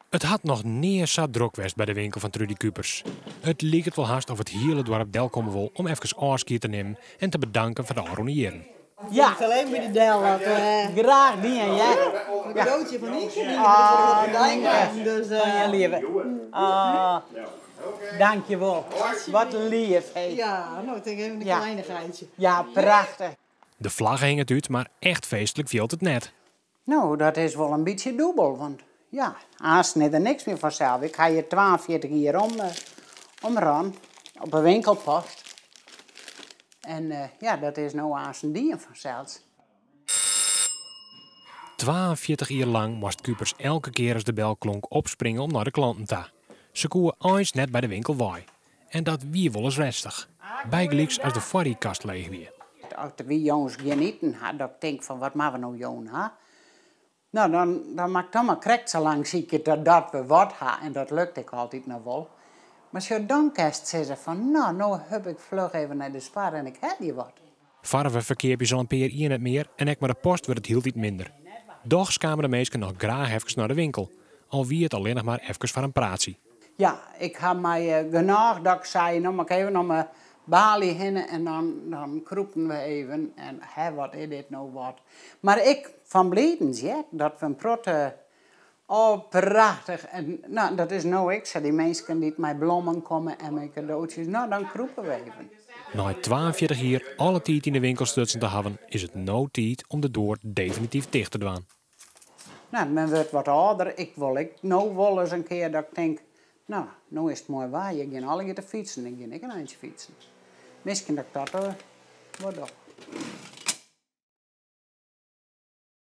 It hat noch nea sa drok west by de winkel fan Trudy Kupers. It liket wol hast of it hiele doarp delkomme wol om efkes ôfskied te nimmen en te bedanken foar de ôfrûne jierren. Ja. Ik sil even by dy del. Dat, Graach dien, hear. Een cadeautje fan Nynke. Nynke is op de dijk. Dus, Fan je leave. Ah, dankjewol. Wat leaf, hé. Ja, no, ik tink even in kleinigheidje. Ja, prachtich. De flagge hinget út, mar echt feestlik fielt it net. No, dat is wol in bytsje dûbel, want ja, aansten is der niks mear fansels. Ik ha hjir 42 jier omrûn op 'e winkelpost. En ja, dat is no aansten dien fansels. 42 jier lang moast Kupers elke kear as de bel klonk opspringe om nei de klanten ta. Se koe eins net by de winkel wei. En dat wie wolris lestich. Bygelyks as de foarriedkast leech wie. As wy jûns gjin iten ha, dat ik tink fan wat moatte we no jûn ha? No, dan moat ik toch mar krekt sa lang sykje totdat we wat ha. En dat lukt ek altyd noch wol. Mar sjoch, dan kinst sizze fan no, no hup ik fluch even nei de Spar en ik helje wat. Farve ferkeapje se al in pear jier net mear en ek mei de post wurdt it hieltyd minder. Dochs kamen de minsken noch graach efkes nei de winkel. Al wie it allinnich mar efkes foar in praatsje. Ja, ik ha my genôch dat ik sei, no moat ik even om 'e baly hinne en dan krûpten we even en hè, wat is dit no wat. Mar ek fan blidens, hear, dat we in protte, oh prachtich. En no, dat is no ek sa, dy minsken dy't mei blommen komme en mei kadootsjes, no dan krûpe we even. Nei 42 jier alle tiid yn de winkel stutsen te hawwen, is it no tiid om de doar definityf ticht te dwaan. No, men wurdt wat âlder. Ik wol ek no wolris in kear dat ik tink, no, no is it moai waar, je gean allegear te fytsen. Ik gean ek in eintsje fytsen. Miskien dat ik dat wol doch.